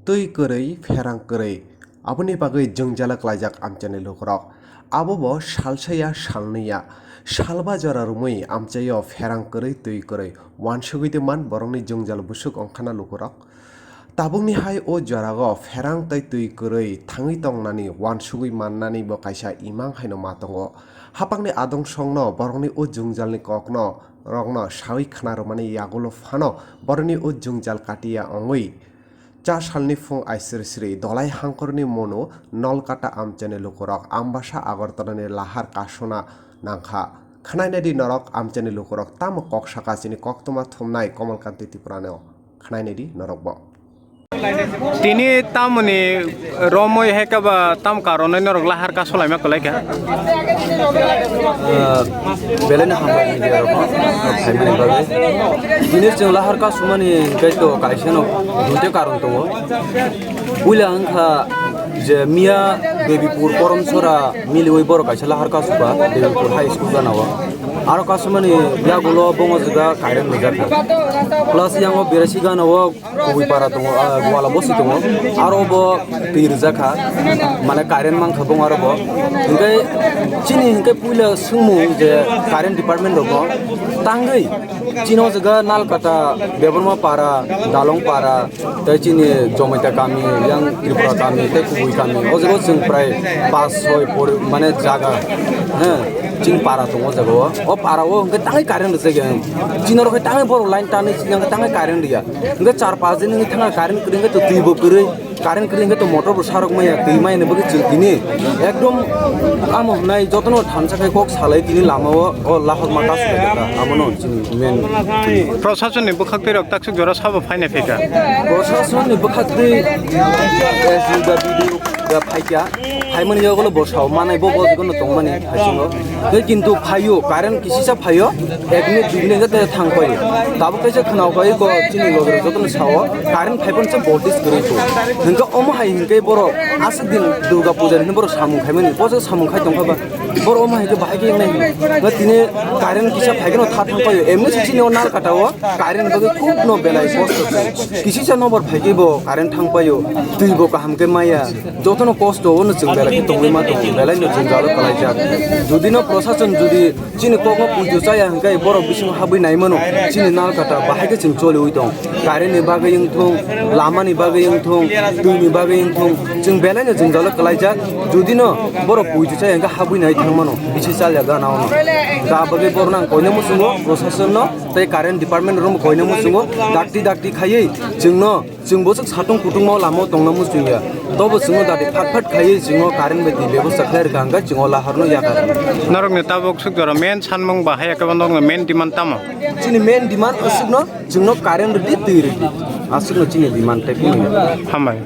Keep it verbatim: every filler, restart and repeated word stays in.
Twi kwrwi, pherang kwrwi, aboni bagwi jwngjalo klaijak amchaini lukurok. Abobo salsa ya, salnwi ya, salba jora romwi amchaio pherang kwrwi, twi kwrwi, uansugwi tongman borokni jwngjal bwswk wngkhana lukurok. Tabukni hai o jorao pherang tei twi kwrwi thangwi tongnani, uansugwi mannani bo kaisa imang haino ma tongo. Hapangni adong songno borokni o jwngjalni kokno rokno sawi khna rwmani yagulo phano borokni o jwngjal katiya wngwi cha salni phung aisiri siri Dolai Hangkhorni monu Nalkata amchaini lukurok Ambasa Agartalani lahar kasuna nangkha. Khnainai di norok amchaini lukurok tamo kok saka chini koktwma thumnai Komal Kanti Tripurano. Khnainai di norokbo. Tini tamoni romwi hai khe ba tam karonwi norok lahar kasulaima kwlaikha? Ah, belai no hambai media rokno phaimani bagwi. Tini chwng lahar kasumani hinkhe to kaisa no duita karon tongo. Puila wngkha je miya Debipur Koromsora miliwi borok kaisa lahar kasuka Debipur High School ganao. Aro kasumani yagulo bongo jaga current rwjakha. Plus yango Berasi ganao kubui para tongo, ah, wala bosi tongo. Aro bo twi rwjakha, mane current mankha bong aro bo. Hinkhe chini hinkhe puila swngmung je current department rokno tangwi chini o jaga Nalkata, Debbarma para, Dalong para, tei chini Jomaita kami, yang Tripura kami, tei kubui kami. O jaga o chwng prai pas soi pori-, mane jaga, he, chini para tongo o jaga o. O para o hinkhe tangwi current rwjak ya. Chini oro khe tangwi borok line tanwi chini hinkhe tangwi current rwya. Hinkhe char pas din wngwi thangkha current kwrwi hinkhe to twi bo kwrwi. Current kwrwi hinkhe to motor bo sarok maya, twi maya ni bagwi chwng tini ekdom amo hwnai jotono thansa khai kok salai tini lama o, o lahorma kasu lai kha, amo no chini main. Proshasoni bwkhak twi rok taksuk jora sabo phaina phaikha. Proshasoni bwkhak twi S D da B D O da phaikha, phaimani yagulo bo sao manai bo bo jotono tongmani haisingo. Tei kintu phaio, current kisisa phaio, ek minute, dui minute tei thang paio. Tabuk kaisa khwnao bai ko chini logi rok jotono sao, current phai phano se voltage kwrwi kho. Hinkhe omo hai hinkhe borok aswk din Durga puja ni borok samung khaimani, bo se samung khai tongkha ba. Borok omo hai khe bahai khe wngnai hino. Ba tini current kisa phai kheno tha thang paio. Emni se chini o Nalkata o current bagwi khub no belai kosto khe. Kisisa nobor phai khe bo current thang paio. Twi bo kaham khe maya. Jotono kosto o no chwng belai khe tongwi ma tongo, belai no jwngjalo kwlaijak. Jodi no proshashan jodi chini kokno puitu chaya hwnkhe borok bisingo habwi nai mano, chini Nalkata bahai khe chwng choliwi tong. Current ni bagwi wngthung, lama ni bagwi wngthung, twi ni bagwi wngthung, chwng belai no jwngjalo kwlaijak. Jodi no borok puitu chaya hwnkhe habwi nai thang mano, bisi chalya gana ono. Da bagwi borok no ang koina muchungo, proshashan no tei current department rok no koina muchungo, dakti dakti khaiwi chwngno Chwng bwswk satung kutung o lama o tongna muchung ya. Tobo chwngno dati phat phat khaiwi chwngno current bai twi bebosta khlai rwkha, hwnkhe chwngno lahar no yakar. Norokni tabuk swk jora main sanmung ba hai khe norokni main demand tamo? Chini main demand aswkno chwngno current rwdi, twi rwdi. Aswkno chini demand tei phunukya. Hambai.